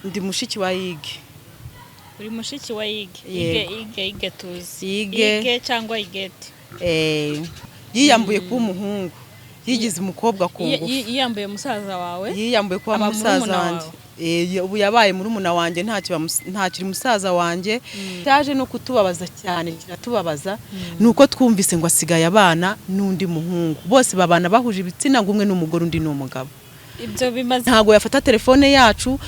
Ndi mushiki wa Yige. Uri mushiki wa Yige? Yige? Yego. Yige, Yige tuzi. Yige. Yige cyangwa Igete? Yiyambuye kuba umuhungu, yigize umukobwa ku ngufu. Yiyambuye musaza wawe? Yiyambuye kuba Aba musaza murumuna wanjye. wawe? Ubu yabaye murumuna wanjye, ntakiri musaza wanjye. Cyaje no kutubabaza cyane, kiratubabaza, ni uko twumvise ngo asigaye abana n'undi muhungu, bose babana bahuje ibitsina, ngo umwe ni umugore, undi ni umugabo. Ibyo bimaze Ntabwo yafata telefone yacu,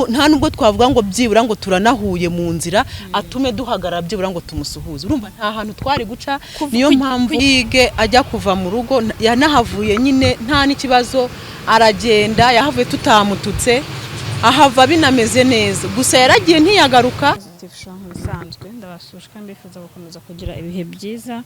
nta nubwo twavuga ngo byibura ngo turanahuye mu nzira atume duhagarara byibura ngo tumusuhuze. Urumva nta hantu twari guca. Niyo mpamvu Yige ajya kuva mu rugo, yanahavuye nyine nta n'ikibazo, aragenda, yahavuye tutamututse, ahava binameze neza, gusa yaragiye ntiyagaruka. Positive Show nk'ibisanzwe, ndabasuhuje kandi mbifuza gukomeza kugira ibihe byiza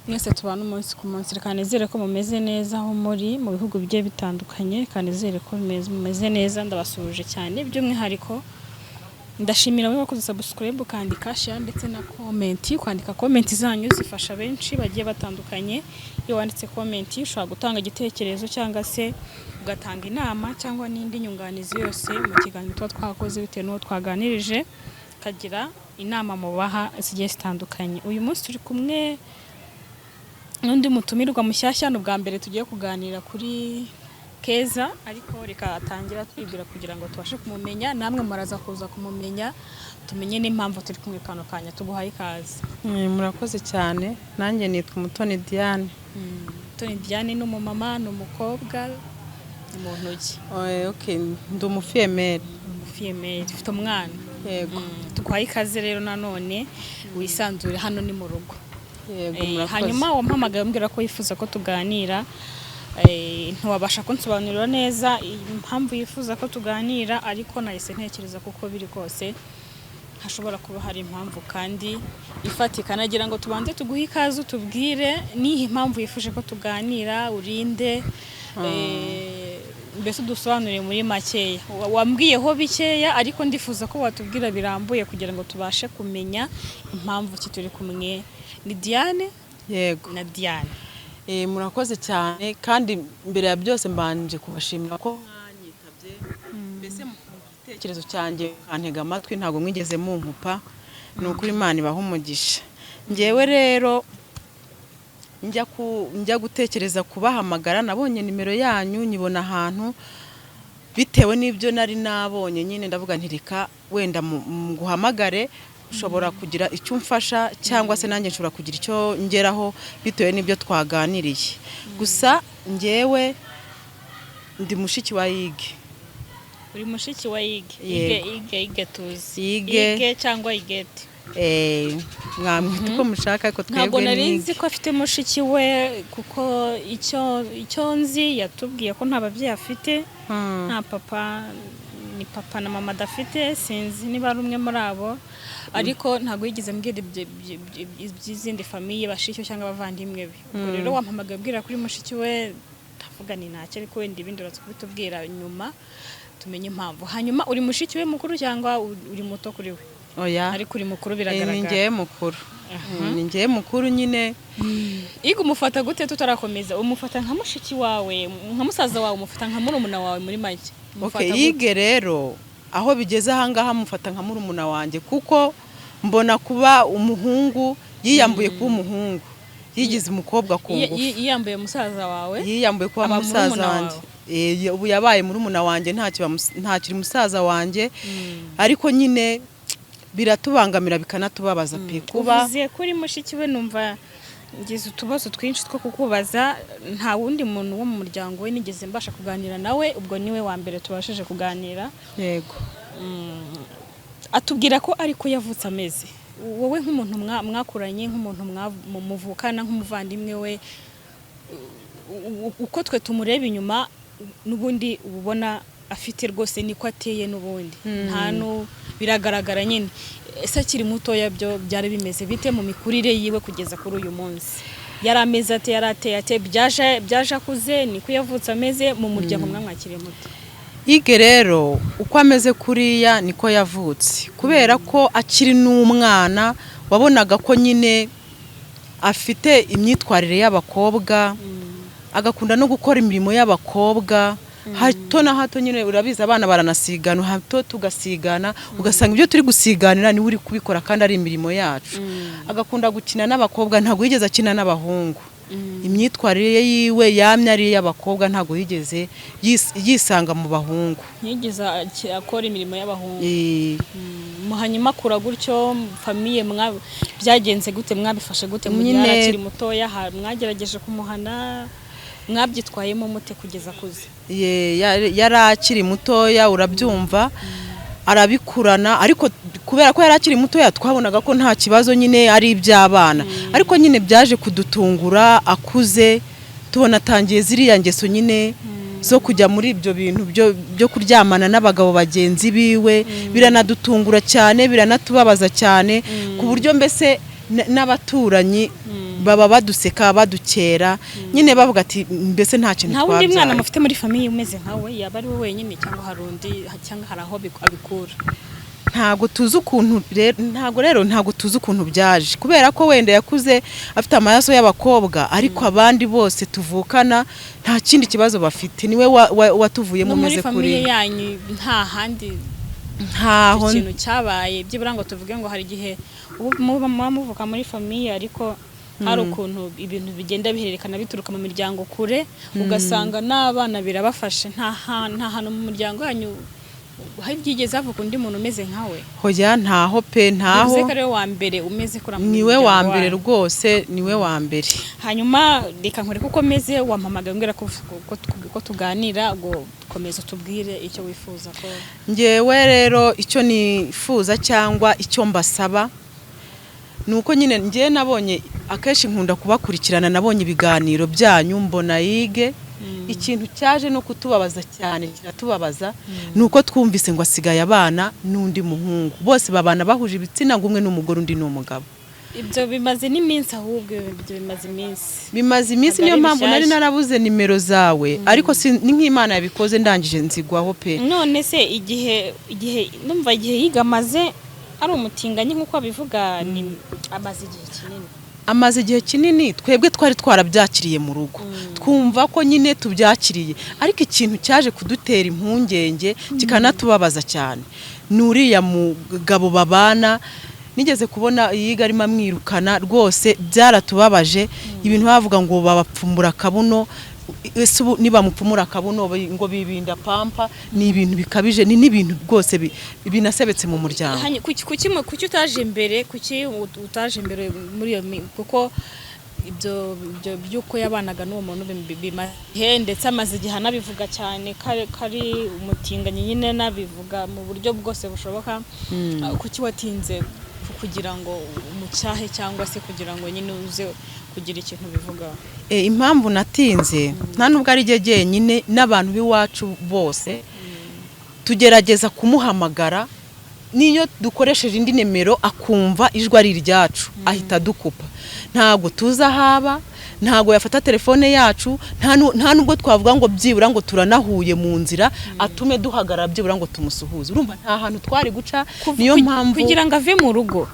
mwese tubana umunsi ku munsi. Reka nizere ko mumeze neza aho muri mu bihugu bigiye bitandukanye, reka nizere ko mumeze neza. Ndabasuhuje cyane, by'umwihariko ndashimira wowe wakoze subscribe, ukandika share ndetse na comment. Kwandika comment zanyu zifasha benshi bagiye batandukanye. Iyo wanditse comment ushobora gutanga igitekerezo cyangwa se ugatanga inama cyangwa n'indi nyunganizi yose mu kiganiro tuba twakoze, bitewe n'uwo twaganirije, ukagira inama mubaha zigiye zitandukanye. Uyu munsi turi kumwe n'undi mutumirwa mushyashya, ni ubwa mbere tugiye kuganira kuri Keza, ariko reka atangira twibwira kugira ngo tubashe kumumenya, namwe muraza kuza kumumenya, tumenye n'impamvu turi kumwe kano kanya. Tuguhaye ikaze. Murakoze cyane, nanjye nitwa Umutoni Diane. Toni Diane ni umumama, ni umukobwa, ni mu ntoki? Okay, ndi umufille-mère. Umufille-mère, ufite umwana? Yego. Tuguhaye ikaze rero nanone, wisanzure, hano ni mu rugo. Yego, murakoze. Hanyuma wampamagaye umbwira ko wifuza ko tuganira, ntiwabasha kunsobanurira neza impamvu yifuza ko tuganira, ariko nahise ntekereza kuko biri kose hashobora kuba hari impamvu kandi ifatika. Nagira ngo tubanze tuguhe ikaze, utubwire nihe impamvu yifuje ko tuganira, urinde, mbese udusobanurire muri makeya. Wambwiyeho bikeya, ariko ndifuza ko watubwira birambuye kugira ngo tubashe kumenya impamvu ki turi kumwe. Ni Diane? Yego. Na Diane. Murakoze cyane, kandi mbere ya byose mbanje kubashimira ko mwanyitabye, mbese mukumva igitekerezo cyanjye, mukantega amatwi, ntabwo mwigeze munkupa. Ni ukuri Imana ibaha umugisha. Ngewe rero njya gutekereza kubahamagara, nabonye nimero yanyu, nyibona ahantu, bitewe n'ibyo nari nabonye nyine ndavuga nti reka wenda nguhamagare, ushobora kugira icyo umfasha cyangwa se nanjye nshobora kugira icyo ngeraho bitewe n'ibyo twaganiriye. Gusa ngewe ndi mushiki wa Yige. Uri mushiki wa Yige? Yige? Yego. Yige, Yige tuzi. Yige. Yige cyangwa Igete? Mwamwita uko mushaka, ariko Ntabwo twebwe nari ni nzi Yige. ko afite mushiki we, kuko icyo nzi yatubwiye ko nta babyeyi afite, nta papa, ni papa na mama adafite, sinzi niba ari umwe muri abo, ariko ntabwo yigeze mbwira iby'izindi famille, bashiki be cyangwa abavandimwe be. Ubwo rero wampamagaye ubwira kuri mushiki we, ndavuga ni ntacyo, ariko wenda ibindi uraza kubitubwira nyuma tumenye impamvu. Hanyuma uri mushiki we mukuru cyangwa uri muto kuri we? Oya. Ariko uri mukuru Ni biragaragara. ngewe mukuru. Ni ngewe mukuru nyine. Iga umufata gute? Tutarakomeza, umufata nka mushiki wawe, nka musaza wawe, umufata nka murumuna wawe, muri make umufata gute? Yige rero aho bigeze ahangaha mufata nka murumuna wanjye, kuko mbona kuba umuhungu yiyambuye kuba umuhungu, yigize umukobwa ku ngufu. Yiyambuye musaza wawe? Yiyambuye kuba Aba musaza murumuna wanjye. wawe? Ubu yabaye murumuna wanjye, ntakiri musaza wanjye, ariko nyine biratubangamira, bikanatubabaza pe, kuba Uvuze kuri mushiki we, numva ngize utubazo twinshi two kukubaza. Nta wundi muntu wo mu muryango we nigeze mbasha kuganira nawe, ubwo niwe wa mbere tubashije kuganira. Yego. Atubwira ko ariko yavutse ameze. Wowe nk'umuntu mwakuranye, nk'umuntu muvukana, nk'umuvandimwe we, uko twe tumureba inyuma n'ubundi uba ubona afite rwose niko ateye n'ubundi, nta nu biragaragara nyine. Ese akiri mutoya byo byari bimeze bite mu mikurire yiwe kugeza kuri uyu munsi? Yari ameze ate? Yari ateye ate? Byaje akuze? Niko yavutse ameze? Mu muryango mwamwakiriye mute? Yige rero uko ameze kuriya niko yavutse, kubera ko akiri n'umwana wabonaga ko nyine afite imyitwarire y'abakobwa, agakunda no gukora imirimo y'abakobwa. Hato na hato nyine urabizi, abana baranasigana, hato tugasigana, ugasanga ibyo turi gusiganira niwe uri kubikora kandi ari imirimo yacu. Agakunda gukina n'abakobwa, ntabwo yigeze akina n'abahungu. Imyitwarire yiwe yamye ari iy'abakobwa, ntabwo yigeze yisanga mu bahungu. Ntiyigeze akora imirimo y'abahungu. Hanyuma akura gutyo, famille byagenze gute? Mwabifashe gute mu gihe yari akiri mutoya? Mwagerageje kumuhana? Mwabyitwayemo mute kugeza akuze? Yari akiri mutoya, urabyumva, arabikurana, ariko kubera ko yari akiri mutoya twabonaga ko nta kibazo nyine, ari iby'abana. Ariko nyine byaje kudutungura akuze, tubona atangiye ziriya ngeso nyine zo kujya muri ibyo bintu byo kuryamana n'abagabo bagenzi biwe. Biranadutungura cyane, biranatubabaza cyane, ku buryo mbese n'abaturanyi baba baduseka, badukera nyine, bavuga ati mbese nta kintu Nta wundi mwana twabyaye. mufite muri famille umeze nkawe? Yaba ari we wenyine, cyangwa hari undi, cyangwa hari aho abikura? Ntabwo tuzi ukuntu rero, ntabwo rero, ntabwo tuzi ukuntu byaje, kubera ko wenda yakuze afite amaraso y'abakobwa, ariko abandi bose tuvukana nta kindi kibazo bafite, niwe watuvuyemo No muri umeze famille kuri yanyu nta handi ntaho. Icyo kintu cyabaye, byibura ngo tuvuge ngo hari igihe ubu muba muvuka muri famille, ariko hari ukuntu ibintu bigenda bihererekana bituruka mu miryango kure, ugasanga n'abana birabafashe. Nta hantu mu muryango wanyu hari byigeze havuka undi muntu umeze nkawe? Hoya, ntaho pe, ntaho. Bivuze ko ariwe wa mbere umeze kuriya mu Niwe muryango wa mbere wanyu. Rwose niwe wa mbere. Hanyuma reka nkureke uko meze. Wampamagaye umbwira ko tuganira, ngo komeza utubwire icyo wifuza ko. Ngewe rero icyo nifuza cyangwa icyo mbasaba ni uko nyine ngewe nabonye, akenshi nkunda kubakurikirana, nabonye ibiganiro byanyu, mbona yige. Ikintu cyaje no kutubabaza cyane, kiratubabaza, ni uko twumvise ngo asigaye abana n'undi muhungu, bose babana bahuje ibitsina, ngo umwe ni umugore, undi ni umugabo. Ibyo bimaze n'iminsi, ahubwo ibyo bimaze iminsi. Bimaze iminsi. Ntabwo Niyo ari mpamvu nari bishyashya. narabuze nimero zawe, ariko ni nk'Imana yabikoze, ndangije nzigwaho pe. None se igihe numva igihe yiga amaze ari umutinganyi nk'uko abivuga, ni amaze igihe kinini? Amaze igihe kinini. Twebwe twari twarabyakiriye mu rugo, twumva ko nyine tubyakiriye, ariko ikintu cyaje kudutera impungenge kikanatubabaza cyane ni uriya mugabo babana. Nigeze kubona yiga arimo amwirukana, rwose byaratubabaje. Ibintu bavuga ngo babapfumura akabuno, ese ubu nibamupfumura akabuno ngo bibinda pampa, ni ibintu bikabije, ni n'ibintu rwose binasebetse mu muryango. Kuki utaje imbere? Kuki utaje imbere muri iyo kuko ibyo by'uko yabanaga n'uwo muntu bimaze, ndetse amaze igihe anabivuga cyane ko ari umutinganyi nyine, nabivuga mu buryo bwose bushoboka. Kuki watinze kugira ngo umucyahe, cyangwa se kugira ngo nyine uze kugira ikintu bivugaho? Impamvu natinze, nta nubwo ari jye jyenyine, n'abantu b'iwacu bose tugerageza kumuhamagara, n'iyo dukoresheje indi nimero akumva ijwi ari iryacu ahita adukupa. Ntabwo tuzi aho aba, ntabwo yafata telefone yacu, nta nubwo twavuga ngo byibura ngo turanahuye mu nzira atume duhagarara byibura ngo tumusuhuze. Urumva nta hantu twari guca, niyo mpamvu. Kugira ngo ave mu rugo,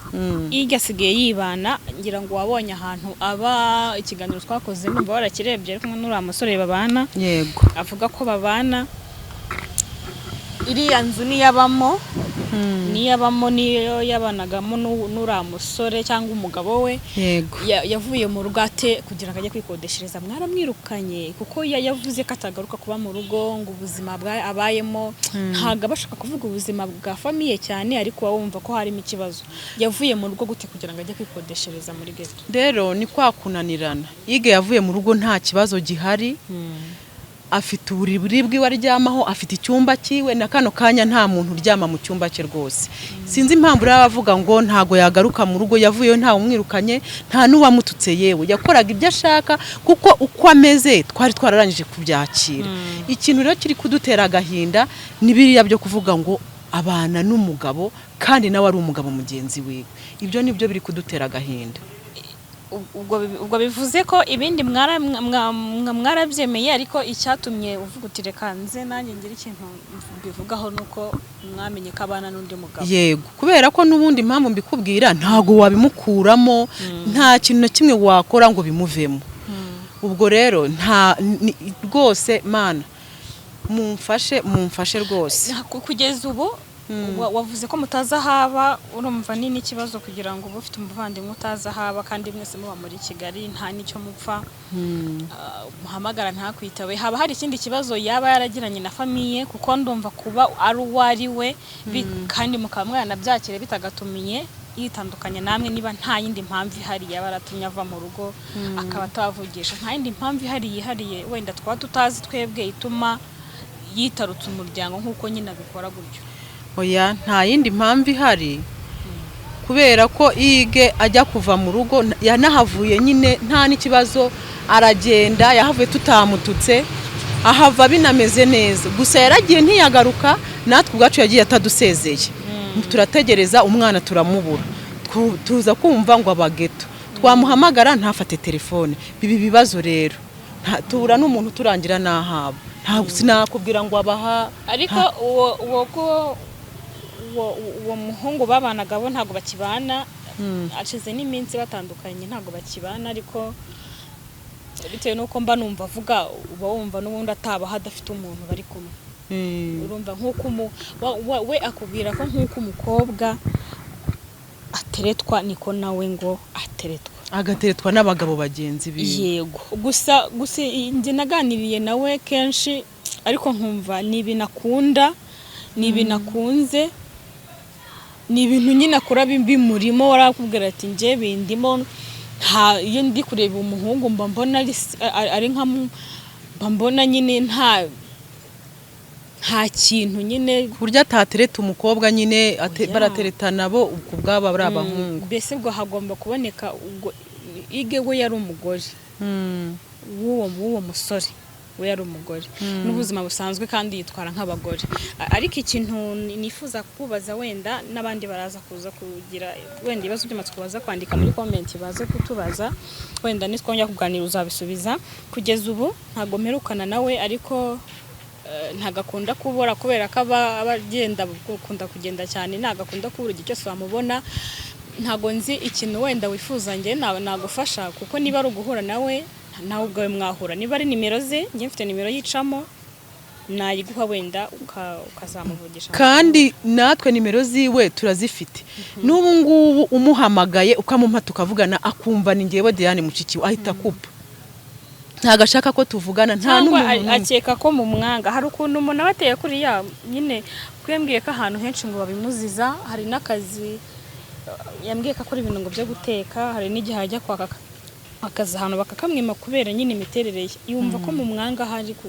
yiga asigaye yibana, ngira ngo wabonye ahantu aba, ikiganiro twakoze numva warakirebye, ari kumwe n'uriya musore babana. Yego. Avuga ko babana, iriya nzu niyo abamo, niyo abamo, niyo yabanagamo n'uriya musore cyangwa umugabo we. Yego. Yavuye mu rugo ate kugira ngo ajye kwikodeshereza? Mwaramwirukanye? Kuko yavuze ko atagaruka kuba mu rugo, ngo ubuzima abayemo, ntabwo aba ashaka kuvuga ubuzima bwa famille cyane, ariko uba wumva ko harimo ikibazo. Yavuye mu rugo gute kugira ngo ajye kwikodeshereza muri ghetto? Rero ni kwa kunanirana. Yige yavuye mu rugo nta kibazo gihari, afite uburiri bwiwe aryamaho, afite icyumba cyiwe, na kano kanya nta muntu uryama mu cyumba cye rwose. Sinzi impamvu rero abavuga ngo ntago yagaruka mu rugo. Yavuyeyo ntawe umwirukanye, nta n'uwamututse, yewe yakoraga ibyo ashaka, kuko uko ameze twari twararangije kubyakira. Ikintu rero kiri kudutera agahinda ni biriya byo kuvuga ngo abana n'umugabo kandi nawe ari umugabo mugenzi wiwe. Ibyo nibyo biri kudutera agahinda. Ubwo bivuze ko ibindi mwarabyemeye, ariko icyatumye uvuga uti reka nze nanjye ngire ikintu mbivugaho, nuko mwamenye ko abana n'undi mugabo. Yego, kubera ko n'ubundi impamvu mbikubwira, ntago wabimukuramo, nta kintu na kimwe wakora ngo bimuvemo. Ubwo rero nta rwose mana Mumfashe, mumfashe rwose. Kugeza ubu wavuze ko mutazi ahaba. Urumva ni n'ikibazo kugira ngo ube ufite umuvandimwe utazi ahaba, kandi mwese muba muri Kigali, nta n'icyo mupfa. Muhamagara ntakwitabe. Haba hari ikindi kibazo yaba yaragiranye na famille? Kuko ndumva kuba ari uwo ari we, kandi mukaba mwaranabyakira bitagatumiye yitandukanya namwe, niba nta yindi mpamvu ihari yaba yaratumye ava mu rugo akaba atabavugisha, nta yindi mpamvu ihari yihariye wenda twaba tutazi twebwe ituma yitarutse umuryango nk'uko nyine abikora gutyo. Oya, nta yindi mpamvu ihari, kubera ko Ige ajya kuva mu rugo yanahavuye nyine nta n'ikibazo, aragenda, yahavuye tutamututse, ahava binameze neza. Gusa yaragiye ntiyagaruka, natwe ubwacu yagiye atadusezeye. Turategereza umwana turamubura. Tuza kumva ngo abageto, twamuhamagara ntafate telefone. Biba ibibazo rero. Tubura n'umuntu turangira n'ahaba. Ntabwo sinakubwira ngo abaha. Ariko uwo ko uwo muhungu babanaga bo ntabwo bakibana, ashize n'iminsi batandukanye, ntabwo bakibana. Ariko bitewe n'uko mba numva avuga, uba wumva n'ubundi atabaho adafite umuntu bari kumwe. Urumva nk'uko we akubwira ko nk'uko umukobwa ateretwa niko nawe ngo ateretwa. Agateretwa n'abagabo bagenzi biwe. Yego, gusa njye naganiriye nawe kenshi, ariko nkumva ni ibintu akunda, ni ibintu akunze, ni ibintu nyine akora bimurimo. Warakubwira ati: "Njye bindimo, nta iyo ndi kureba umuhungu mba mbona ari nka mba mbona nyine nta kintu nyine." Ku buryo atatereta umukobwa nyine Oya. Barateretana bo ku bwabo ari abahungu. Mbese ubwo hagomba kuboneka, ubwo Ige we yari umugore w'uwo musore, we yari umugore n'ubuzima busanzwe kandi yitwara nk'abagore. Ariko ikintu nifuza kubaza, wenda n'abandi baraza kuza kugira wenda ibibazo by'amatsiko, baza kwandika muri comment, baze kutubaza, wenda nitwongera kuganira uzabisubiza. Kugeza ubu ntabwo mperukana nawe, ariko ntabwo akunda kubura kubera ko aba agenda, akunda kugenda cyane, ntabwo akunda kubura. Igihe cyose wamubona. Ntabwo nzi ikintu wenda wifuza njye nagufasha, kuko niba ari uguhura nawe, nawe ubwawe mwahura. Niba ari nimero ze, njye mfite nimero yicamo, nayiguha wenda ukazamuvugisha. Kandi natwe nimero ziwe turazifite. N'ubu ngubu umuhamagaye ukamumpa tukavugana, akumva ni ngewe Diane mushiki we, ahita akupa. Ntabwo ashaka ko tuvugana, nta cyangwa n'umuntu n'umwe. Akeka ko mu mwanga. Hari ukuntu umuntu aba ateye kuriya nyine, kuko yambwiye ko ahantu henshi ngo babimuziza. Hari n'akazi, yambwiye ko akora ibintu ngo byo guteka, hari n'igihe ajya kwaka akazi ahantu bakakamwima kubera nyine imiterere ye. Yumva ko mu mwanga hari ku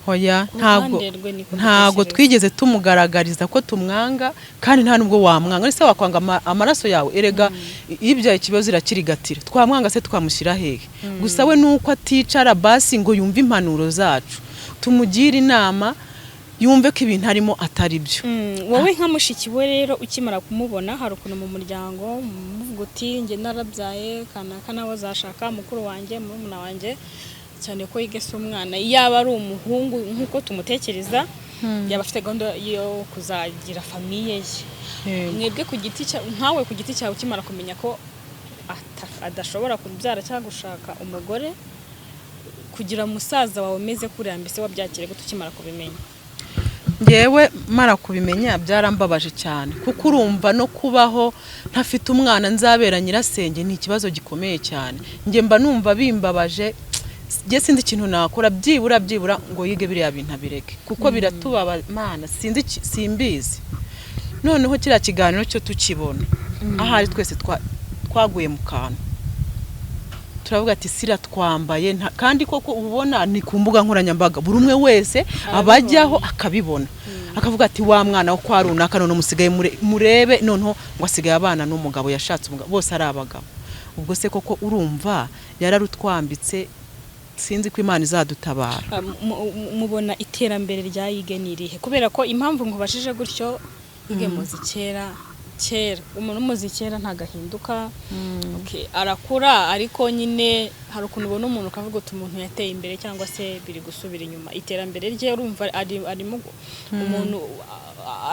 Hoya. ku Ntabwo ruhande rwe niko ntabwo mbitekereza. twigeze tumugaragariza ko tumwanga, kandi nta nubwo wamwanga. Ese wakwanga amaraso yawe? Erega iyo ibyaye ikibazo irakirigatira. Twamwanga se twamushyira hehe? Gusa we nuko aticara basi ngo yumve impanuro zacu, tumugire inama, yumve ko ibintu arimo atari byo. Wowe nka mushiki we rero, ukimara kumubona, hari ukuntu mu muryango muvuga uti: "Njye narabyaye kanaka, nawe azashaka mukuru wanjye, murumuna wanjye," cyane ko yige se umwana yaba ari umuhungu nk'uko tumutekereza, yaba afite gahunda yo kuzagira famille ye. Mwebwe ku giti cya nkawe ku giti cyawe, ukimara kumenya ko adashobora kubyara cyangwa gushaka umugore, kugira musaza wawe umeze kuriya, mbese wabyakire gute ukimara kubimenya? Ngewe mara kubimenya byarambabaje cyane, kuko urumva no kubaho ntafite umwana nzabera nyirasenge ni ikibazo gikomeye cyane. Njye mba numva bimbabaje. Njye sinzi ikintu nakora byibura ngo yige biriya bintu abireke, kuko biratubaba mana, sinzi simbizi. Noneho kiriya kiganiro cyo tukibona, ahari twese twaguye mu kantu, turavuga ati sira twambaye kandi koko ubona ni ku mbuga nkoranyambaga, buri umwe wese abajyaho akabibona, akavuga ati: "Wa mwana wo kwa runaka none musigaye murebe noneho ngo asigaye abana n'umugabo, yashatse umugabo, bose ari abagabo." Ubwo se koko urumva yararutwambitse. Sinzi ko Imana izadutabara. Mubona iterambere rya Yige ni irihe? Kubera ko impamvu nkubajije gutyo, Yige muzi kera kera, umuntu umuzi kera ntabwo ahinduka. Okay, arakura, ariko nyine hari ukuntu ubona umuntu ukavuga uti umuntu yateye imbere cyangwa se biri gusubira inyuma. Iterambere rye urumva arimo umuntu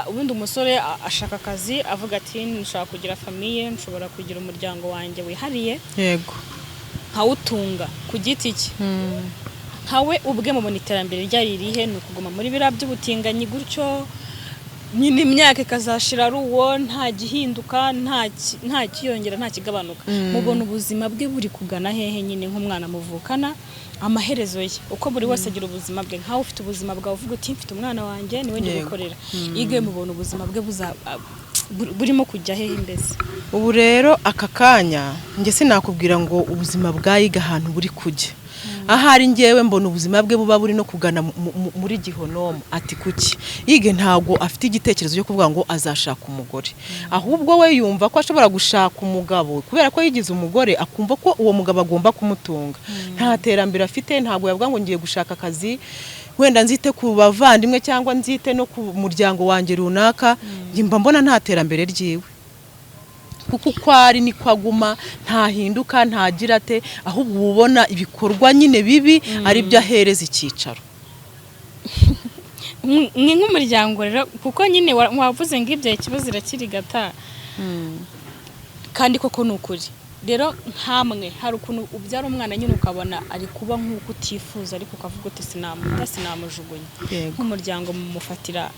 ubundi umusore ashaka akazi avuga ati: "Nshobora kugira famille, nshobora kugira umuryango wanjye wihariye, nkawutunga ku giti cye." Nkawe ubwe mubona iterambere ryari irihe? Ni ukuguma muri biriya by'ubutinganyi gutyo nyine, imyaka ikazashira ari uwo, nta gihinduka, nta kiyongera, nta kigabanuka? Mubona ubuzima bwe buri kugana hehe nyine nk'umwana muvukana, amaherezo ye? Uko buri wese agira ubuzima bwe, nkawe ufite ubuzima bwawe uvuga uti mfite umwana wanjye, niwe ndi gukorera Ige, mubona ubuzima bwe burimo kujya hehe mbese? Ubu rero aka kanya njye sinakubwira ngo ubuzima bwa Yiga ahantu buri kujya. Ahari ngewe mbona ubuzima bwe buba buri no kugana muri gihonomo. Ati kuki? Yige ntabwo afite igitekerezo cyo kuvuga ngo azashaka umugore, ahubwo we yumva ko ashobora gushaka umugabo kubera ko yigize umugore, akumva ko uwo mugabo agomba kumutunga. Nta terambere afite, ntabwo yavuga ngo ngiye gushaka akazi, wenda nzite ku bavandimwe cyangwa nzite no ku muryango wanjye runaka. Njye mba mbona nta terambere ryiwe, kuko uko ari niko aguma, ntahinduka, ntagira ate, ahubwo uba ubona ibikorwa nyine bibi ari byo ahereza icyicaro. Mwe nk'umuryango rero, kuko nyine wavuze ngo ibyo ikibazo irakirigata, kandi koko ni ukuri. Rero nkamwe hari ukuntu ubyara umwana nyine ukabona ari kuba nk'uko utifuza, ariko ukavuga uti sinamuta, sinamujugunya. Nk'umuryango mumufatira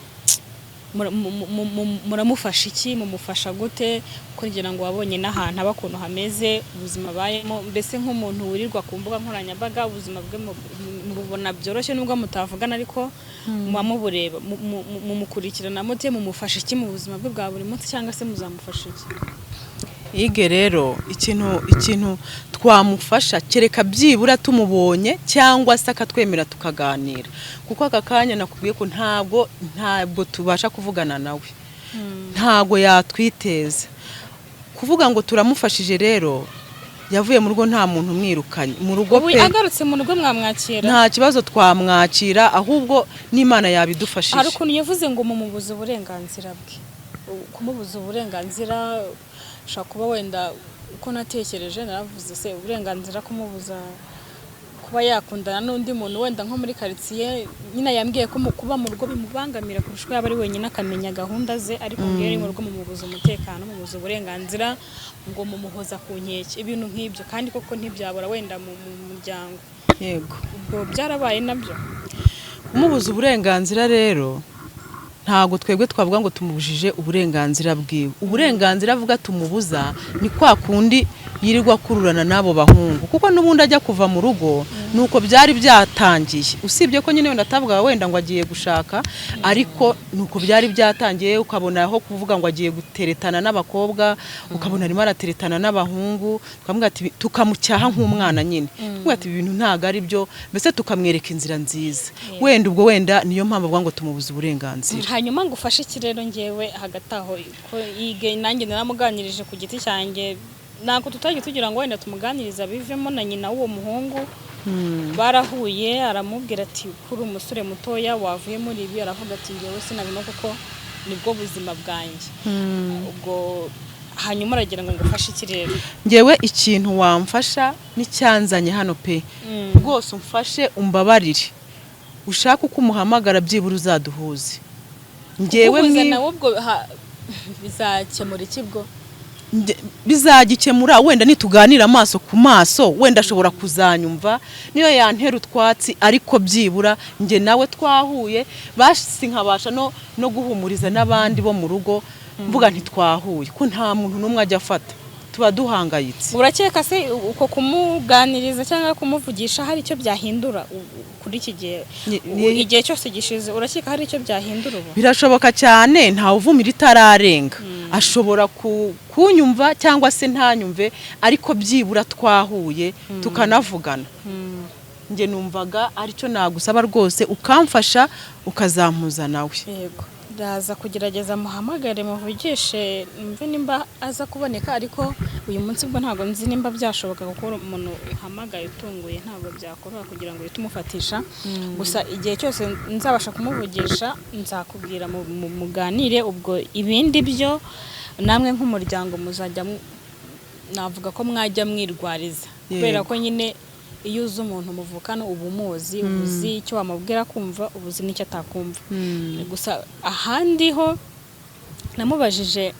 muramufasha iki? Mumufasha gute kugira ngo wabonye n'ahantu aba, ukuntu hameze, ubuzima abayemo, mbese nk'umuntu wirirwa ku mbuga nkoranyambaga, ubuzima bwe mububona byoroshye nubwo mutavugana, ariko muba mubureba, mumukurikirana mute? Mumufasha iki mu buzima bwe bwa buri munsi, cyangwa se muzamufasha iki? Yige rero, ikintu twamufasha, kereka byibura tumubonye cyangwa se akatwemera tukaganira, kuko aka kanya nakubwiye ko ntabwo tubasha kuvugana nawe, ntabwo yatwiteza. Kuvuga ngo turamufashije rero, yavuye mu rugo nta muntu umwirukanye mu rugo Ubu pe. agarutse mu rugo mwamwakira? Nta kibazo, twamwakira, ahubwo n'Imana yabidufashije. Hari ukuntu yavuze ngo mumubuze uburenganzira bwe. Kumubuza uburenganzira ushobora kuba wenda, uko natekereje naravuze se uburenganzira, kumubuza kuba yakundana n'undi muntu wenda nko muri karitsiye nyine. Yambwiye ko mu kuba mu rugo bimubangamira kurusha uko yaba ari wenyine akamenya gahunda ze, ariko ngo iyo ari mu rugo mumubuza umutekano, mumubuza uburenganzira, ngo mumuhoza ku nkeke, ibintu nk'ibyo. Kandi koko ntibyabura wenda mu muryango. Ubwo byarabaye nabyo? Kumubuza uburenganzira rero, ntabwo twebwe twavuga ngo tumubujije uburenganzira bwiwe. Uburenganzira avuga tumubuza ni kwa kundi yirirwa akururana n'abo bahungu, kuko n'ubundi ajya kuva mu rugo nuko byari byatangiye, usibye ko nyine wenda atavuga wenda ngo agiye gushaka, ariko nuko byari byatangiye, ukabona aho kuvuga ngo agiye guteretana n'abakobwa, ukabona arimo arateretana n'abahungu. Tukamubwira ati, tukamucyaha nk'umwana nyine, tukamubwira ati ibintu ntabwo ari byo, mbese tukamwereka inzira nziza. Wenda ubwo wenda niyo mpamvu avuga ngo tumubuze uburenganzira. Hanyuma ngo ufashe iki rero? Ngewe hagati aho ko Yige nanjye naramuganirije ku giti cyanjye, ntabwo tutagiye tugira ngo wenda tumuganirize abivemo. Na nyina w'uwo muhungu barahuye, aramubwira ati kuri umusore mutoya wavuye muri ibi, aravuga ati ngewe sinabimo kuko nibwo buzima bwanjye. Ubwo hanyuma aragira ngo ngufashe iki rero? Ngewe ikintu wamfasha n'icyanzanye hano pe, rwose umfashe, umbabarire, ushake uko umuhamagara, byibura uzaduhuze. Ngewe Kuguhuza nawe ubwo bizakemura iki bwo? Bizagikemura wenda nituganira amaso ku maso, wenda ashobora kuzanyumva niyo yantera utwatsi, ariko byibura njye nawe twahuye, basi nkabasha no guhumuriza n'abandi bo mu rugo, mvuga ntitwahuye, ko nta muntu n'umwe ajya afata, tuba duhangayitse. Urakeka se uko kumuganiriza cyangwa kumuvugisha hari icyo byahindura kuri iki gihe? Igihe cyose gishize, urakeka hari icyo byahindura ubu? Birashoboka cyane, ntawe uvumira itararenga. Ashobora kunyumva cyangwa se ntanyumve, ariko byibura twahuye tukanavugana. Njye numvaga aricyo nagusaba rwose, ukamfasha ukazampuza nawe. Yego, ndaza kugerageza muhamagare, muvugishe, mve nimba aza kuboneka, ariko uyu munsi bwo ntabwo nzi nimba byashoboka, kuko umuntu uhamagaye utunguye ntabwo byakoroha kugira ngo uhite umufatisha. Gusa igihe cyose nzabasha kumuvugisha nzakubwira muganire. Ubwo ibindi byo namwe nk'umuryango muzajya navuga ko mwajya mwirwariza, kubera ko nyine iyo uzi umuntu muvukana uba umuzi, uba uzi icyo wamubwira kumva, uba uzi n'icyo atakumva. Gusa ahandi ho namubajije.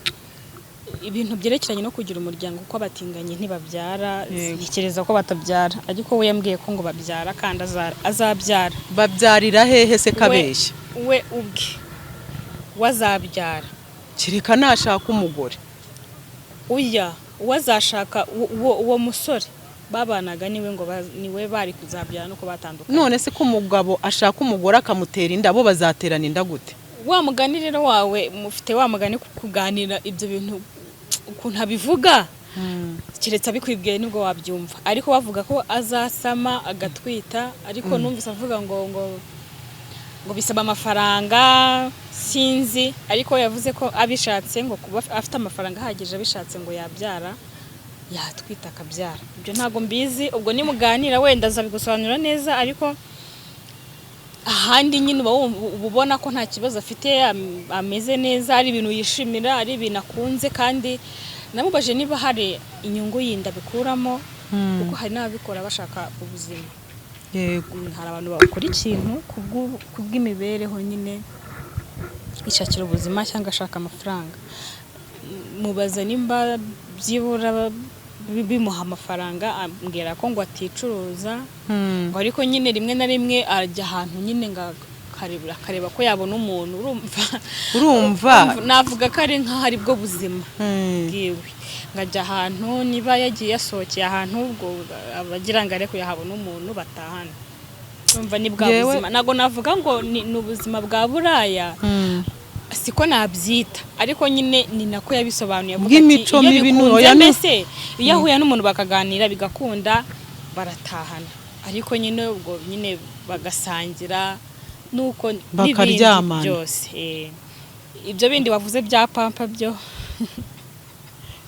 Ibintu byerekeranye no kugira umuryango, kuko abatinganyi ntibabyara. Yego. Ntekereza ko batabyara, ariko we yambwiye ko ngo babyara kandi azabyara. Babyarira hehe se kabeshya? We ubwe wazabyara. Kereka nashaka umugore. Uya uwazashaka uwo musore babanaga niwe ngo niwe bari kuzabyara nuko batandukanye. None se ko umugabo ashaka umugore akamutera inda, bo bazaterana inda gute? Wa mugani rero wawe mufite wa mugani kuganira ibyo bintu ukuntu abivuga, keretse abikwibwiye nibwo wabyumva. Ariko bavuga ko azasama agatwita, ariko numvise avuga ngo bisaba amafaranga, sinzi. Ariko yavuze ko abishatse, ngo kuba afite amafaranga ahagije, abishatse ngo yabyara, yatwita akabyara. Ibyo ntabwo mbizi, ubwo nimuganira wenda azabigusobanurira neza. Ariko ahandi nyine uba ubona ko nta kibazo afite, ameze neza, ari ibintu yishimira, ari ibintu akunze. Kandi namubajije niba hari inyungu yindi abikuramo, kuko hari n'ababikora bashaka ubuzima. Hari abantu bakora ikintu kubw'imibereho nyine, ishakira ubuzima cyangwa ashaka amafaranga. Mubaza nimba byibura bimuha amafaranga, ambwira ko ngo aticuruza, ngo ariko nyine rimwe na rimwe ajya ahantu nyine ngo akareba ko yabona umuntu, urumva. Urumva. Navuga ko ari nk'aho ari bwo buzima bwiwe, ngajya ahantu niba yagiye yasohokeye ahantu, ubwo abagira ngo areke yahabona umuntu batahana. Urumva ni bwa buzima, ntabwo navuga ngo ni ubuzima bwa buraya, siko nabyita, ariko nyine ni nako yabisobanuye, avuga ati, Bw'imico iyo mibi bikunze oya, mbese iyo ahuye n'umuntu bakaganira bigakunda baratahana, ariko nyine ubwo nyine bagasangira nuko n'ibindi Bakaryamana. byose. Ibyo bindi wavuze bya pampa byo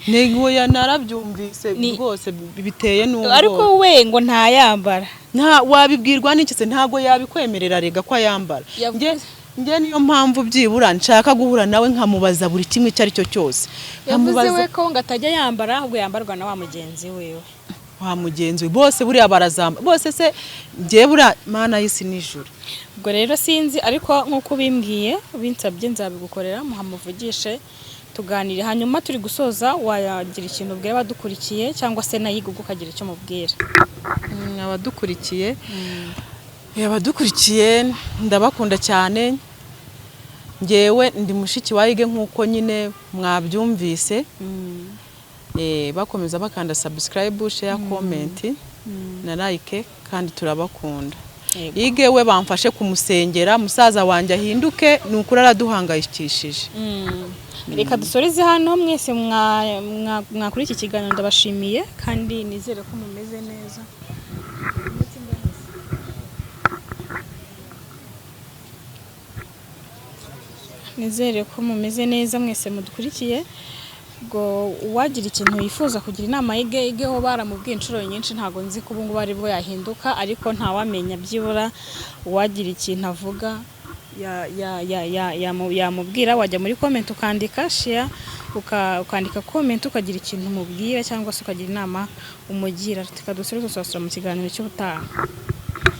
Nego narabyumvise rwose biteye n'ubwoba. Ariko we ngo ntayambara. Nta wabibwirwa n'iki se? Ntabwo yabikwemerera rega ko ayambara. Nge niyo mpamvu byibura nshaka guhura nawe nkamubaza buri kimwe icyo ari cyo cyose. Yavuze Nkamubaza we ko ngo atajya yambara, ahubwo yambarwa na wa mugenzi wiwe. Wa mugenzi we, bose buriya barazamba bose se? Ngewe buriya Mana y'isi n'ijuru. Ubwo rero sinzi, ariko nk'uko ubimbwiye ubinsabye nzabigukorera, muhamuvugishe tuganire. Hanyuma turi gusoza, wagira ikintu ubwira abadukurikiye cyangwa se nayiga ubwo ukagira icyo mubwira? Abadukurikiye ndabakunda cyane. Ngewe ndi mushiki wa Yige nk'uko nyine mwabyumvise. Bakomeza bakanda subscribe, share, comment na like, kandi turabakunda. Yego. Yige we bamfashe kumusengera, musaza wanjye ahinduke, ni ukuri araduhangayikishije. Reka dusoreze hano. Mwese mwakuri iki kiganiro ndabashimiye kandi nizere ko mumeze neza. Nizere ko mumeze neza mwese mudukurikiye. Ubwo uwagira ikintu yifuza kugira inama yige, igeho baramubwiye inshuro nyinshi, ntabwo nzi ko ubu ngubu aribwo yahinduka, ariko ntawamenya, byibura uwagira ikintu avuga yamubwira. Wajya muri comment ukandika share, ukandika comment, ukagira ikintu umubwira cyangwa se ukagira inama umugira. Reka dusubire tuzasubira mu kiganiro cy'ubutaha.